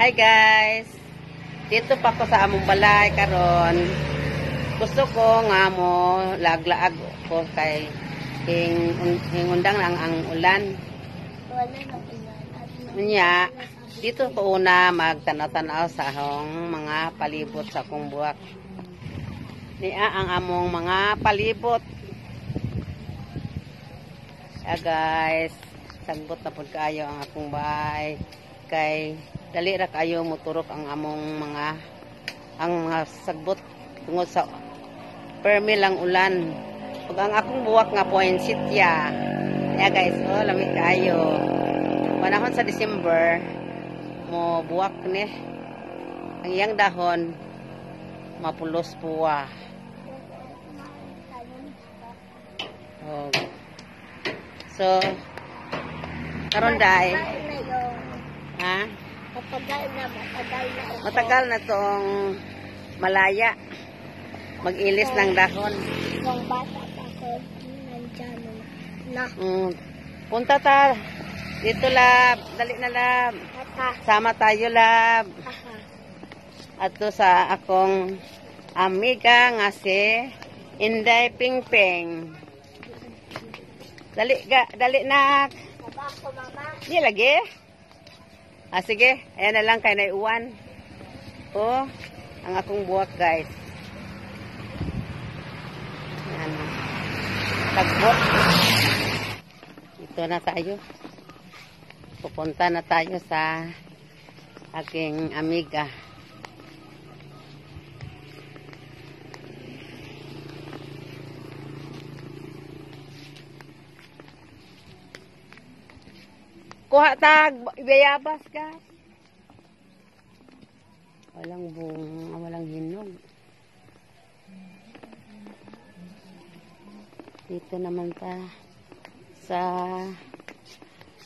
Hi guys. Dito pa ko sa among balay karon. Gusto ko nga mo laglaag ko kay hingundang lang ang ulan. Wala nang ulan. Unya, dito ko una magtanaw-tanaw sa akong mga palibot sa akong buwak. Niya ang among mga palibot. Ya guys, sagbot na pud kaayo ang akong bahay kay dali ra kayo moturok ang among mga sagbot tungod sa permi lang ulan. Ug ang akong buwak nga poinsettia. Ya guys, oh, lamig kaayo. Panahon sa December mo buwak ni. Ang iyang dahon mapulos puwa. Oh. So karon dai, ha? Matagal na, matagal na. Ito. Matagal na tong malaya. Mag-ilis ng dahon. Nung bata pa ako, nandyan na. Punta ta. Dito, lab. Dali na, lab. Sama tayo, lab. Ato sa akong amiga nga si Inday Pingping. Dali, ga, dali na. Baba ako, mama. Di lagi. Ah, sige. Ayan na lang kay naiuwan. Oh, ang akong buwak, guys. Ayan. Tagbot. Ito na tayo. Pupunta na tayo sa aking amiga. Kuha tag bayabas ka. Walang bunga, walang hinog. Dito naman ta sa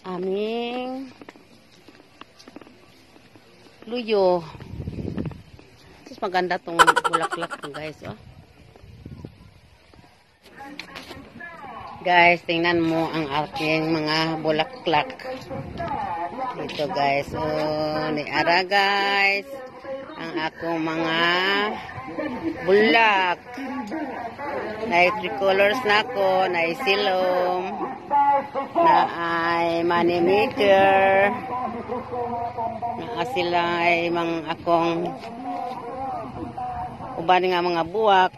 aming luyo. Tapos maganda tong bulaklak, guys, oh. Guys, tingnan mo ang aking mga bulaklak. Dito guys, oh, ni ara guys, ang akong mga bulak. Nay three colors na ako, nay silom, na ay money maker, na sila ay mga akong uban nga mga buwak.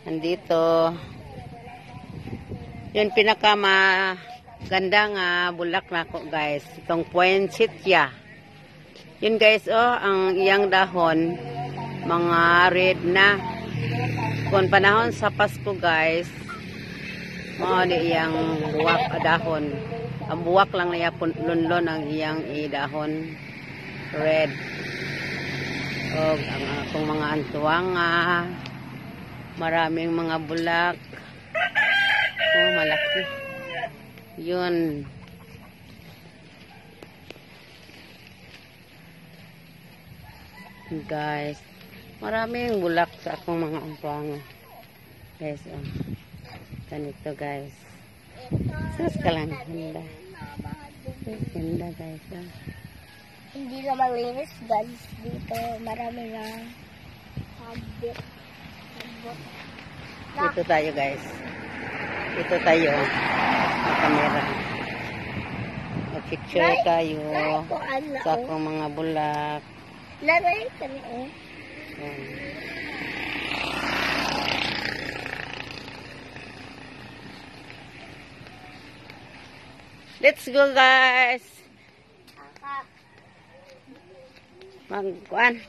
Nandito. Yun pinaka maganda nga bulak na ko guys. Itong poinsettia. Yun guys, oh, ang iyang dahon mga red na. Kung panahon sa Pasko guys, mao ni iyang buwak dahon. Ang buwak lang niya lunlon ang iyang idahon red. Og ang akong mga antuanga, maraming mga bulak. Oh, malaki. Yun. Guys, maraming bulak sa akong mga antuanga. Guys, oh. Ganito, guys. Sus ka lang. Ganda. Ganda, guys. Oh. Hindi na malinis, guys. Dito, marami na sagbot. Dito tayo, guys. Dito tayo. Ang camera. Mag-picture tayo sa akong mga bulak. Laray kami, eh. Ayan. Let's go, guys. Magkuan.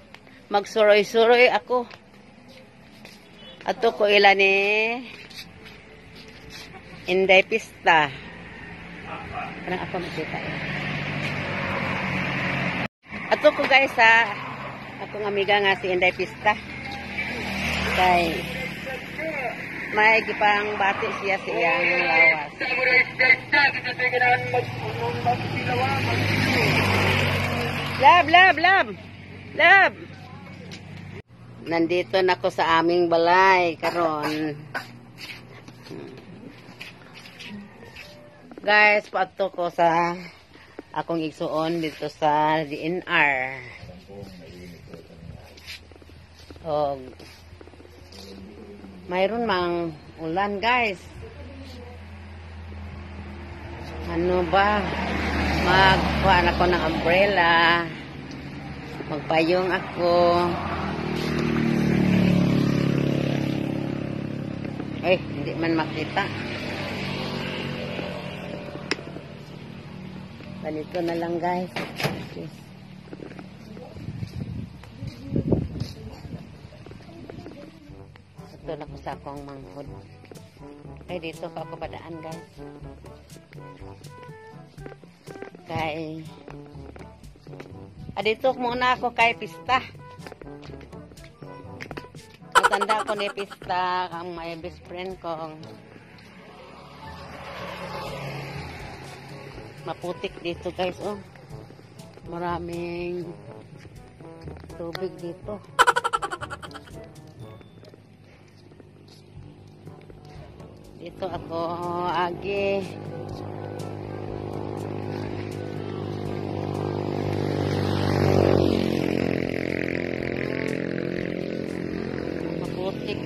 Magsuroy-suroy ako. Ato ko ila ni Inday Pista. Parang ako makita eh. Ato ko guys sa akong amiga nga si Inday Pista. Kay may gipang bati siya sa iyang lawas. Lab, lab, lab. Lab. Nandito na ko sa aming balay karon. Guys, paadto ko sa Akong igsuon dito sa DNR. Og mayroon mang ulan, guys. Ano ba? Magkuha ako ng umbrella. Magpayong ako. Ay, hindi man makita. Ganito na lang, guys. Okay. Ito na ko sa akong manghod. Ay, dito pa ako padaan, guys. Kay dito muna ako kay Pista. Matanda ko ni Pista, ang my best friend ko. Maputik dito, guys, oh. Maraming tubig dito. Dito ako agi. Maputik.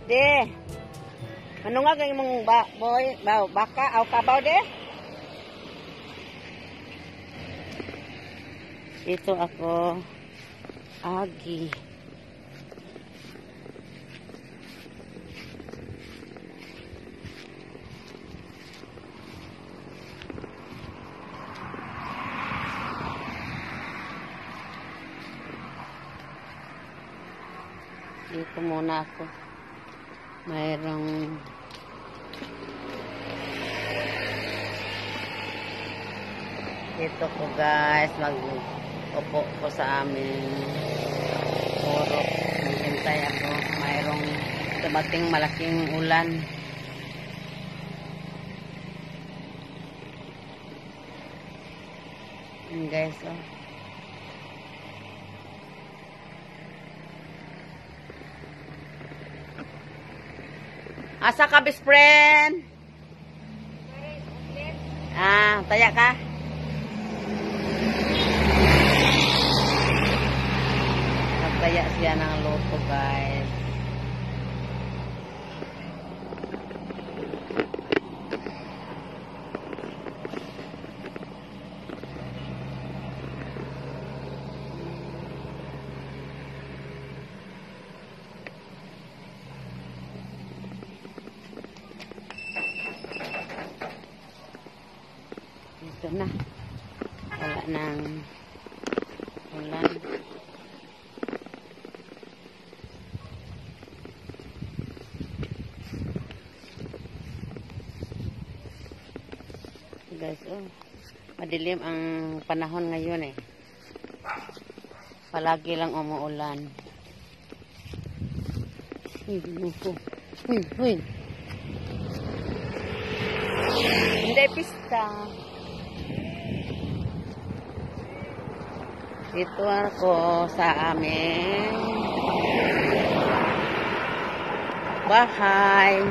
De. Ano nga kay mong ba, boy, ba, baka aw kabaw de? Dito ako agi. Dito muna ako. Mayroong dito ko, guys, mag-upo ko sa aming purok. Maghintay ako. Mayroong dumating malaking ulan. Ayan, guys, oh. Asa ka, best friend? Ah, taya ka? Nagtaya siya ng loto, guys. Ito na. Wala nang ulan. Guys, oh. Madilim ang panahon ngayon eh. Palagi lang umuulan. Uy, luko. Uy, uy. Hindi pista. Dito ako sa aming bahay.